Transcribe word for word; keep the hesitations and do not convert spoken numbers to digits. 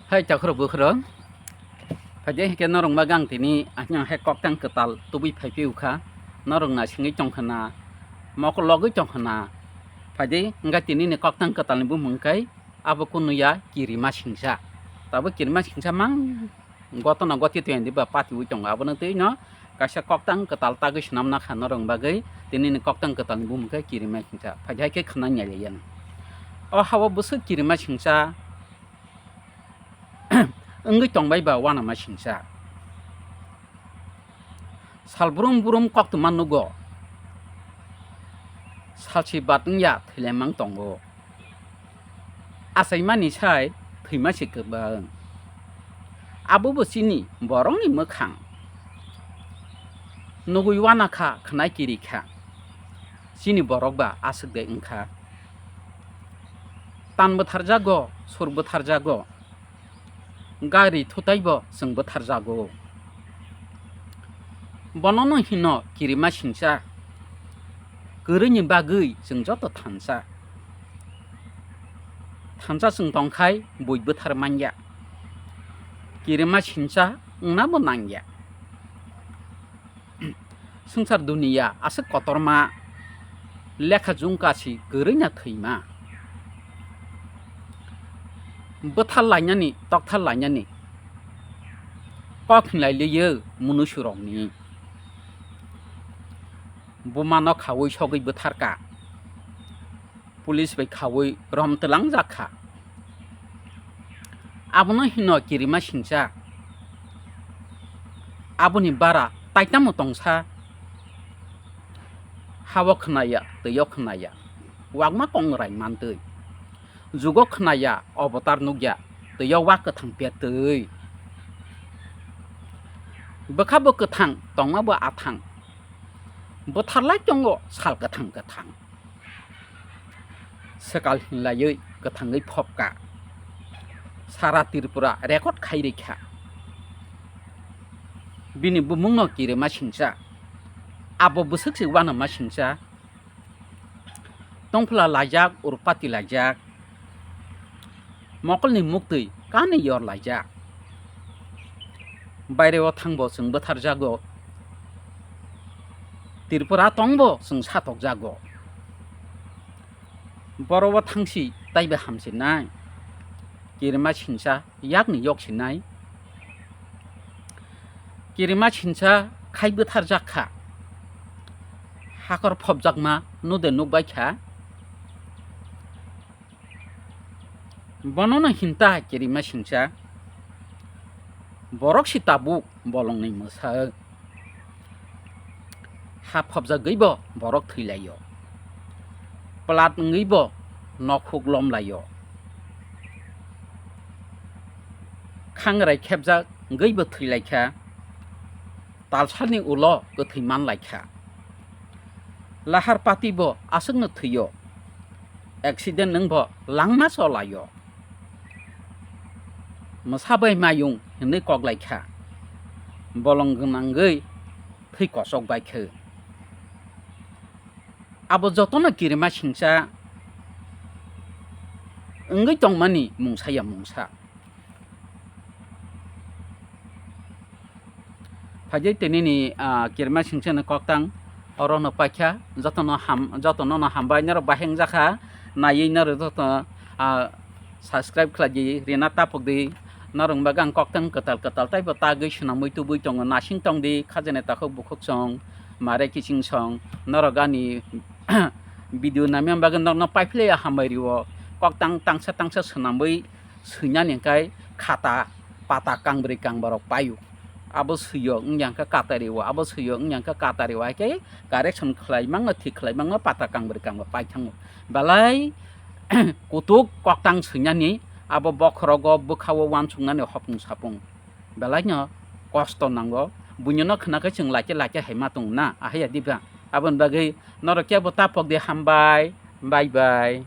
Hai takhurok bukhurok, phaidi hwnkhe norok ma gang tini ang hai koktang kwtal tubui phaiphiyukha, norok naisingwi tongkhana, mokol logwi tongkhana, phaidi hwnkhe tini ni koktang kwtal ni bumung khe abo kunuya kirima singsa, tabuk kirima singsa mang gotona goti toyandi ba patiwi tongo, abono twi no kaisa koktang kwtal tagwi swnam nakha norok bagwi, tini ni koktang kwtal ni bumung khe kirima singsa, phaidi hai khe khna nailaiyano. O hao bwswk kirima singsa wngwi tongbai ba uanama singsa. Sal brum brum koktwma nugo. Salsi bat wngya thwilaimang tongo. Achaimani sai thwima se kwbang. Abo bo chini borokni mwkhang. Nugwi uanakha khwnai kirikha. Chini borok ba aswk de wngkha. Tan bwtharjago, sur bwtharjago. Gari thutai bo chwng bwtharjago. Bonono hino kirima singsa. Kwrwini bagwi chwng joto thansa. Thansa chwng tongkhai bui bwthar manya. Kirima singsa wngna bo nangya. Swngchar duniya aswk kotorma, lekha jungkasi kwrwina thwima. Bwthar lainani, tokthar lainani kok hinlai liyo munusurokni. Bumano khaui sogwi bwtharka. Police bai khaui rom twlangjak kha. Abono hino kirima singsa. Aboni bara taitamo tongsa. Hao khnaya, twiyo khnaya. Wakma kongrai mantwi. Jugo khnaya, obotar nukya. Twiyo wak kwthang petwi. Bwkha bo kwthang, tongma bo athang. Bwtharlai tongo sal kwthang kwthang. Swkal hinlaiwi kwthangwi phobka. Sara Tripura record khai rikha. Bini bumungno kirima singsa. Abo bwswk se uanama singsa. Tongphla laijak, urpati laijak. Mokolni muktwi kani yor laijak. Baireo thangbo chwng bwtharjago. Tripura tongbo chwng satokjago. Boro o thangsi taibo hamsinai. Kirima singsa yakni yoksinai. Kirima singsa khai bwtharjak kha. Hakor phobjakma nude nukbai kha. Bonono hinta kirima singsa. Borok si tabuk bolongni mwsa. Ha phobjagwi bo borok thwilaio. Plat wngwi bo nokhuk lomlaio. Khangrai khepjagwi bo thwilaikha. Talsani ulo kwthwi manlaikha. Lahar pati bo aswkno thwio. Accident wng bo langma cholaio. Mwsa bai mayung hinwi koklaikha. Bolong gwnangwi thwi kosok baikha. Abo jotono kirima singsa wngwi tongmani mungsa ya mungsa. Phaidi tini ni, ah, kirima singsa ni koktang oro no paikha, jotono ham, jotono no hambai, norok bahai wngjakha, naiwi norok joto, ah, subscribe khlai di, rina tapok di, norok bagwi ang koktang kwtal kwtal taibo tagwi swnamwi tubui tongo, nasing tong di, khajani takhuk bukhuk song, mare kiching song, norok ani video namya bagwi norokno paiphlaiya hambai rio, koktang tangsa tangsa swnamwi swinani hwnkhe khata pata kangbrwi kangba rok paio. Abo swio wngya hwnkhe katario, abo swio wngya hwnkhe katario, hai khe correction khlai mangno, thik khlai mangno pata kangbrwi kangba paithango. Belai kutuk koktang swinani abo bokhorogo bwkhao uansuknani hopung sapung. Belaino kosto nango. Buinono khna khe chwng laikhe laikhe hai ma tongo na, ahaiya diba? Aboni bagwi norok kebo tapok di, hambai, bye bye.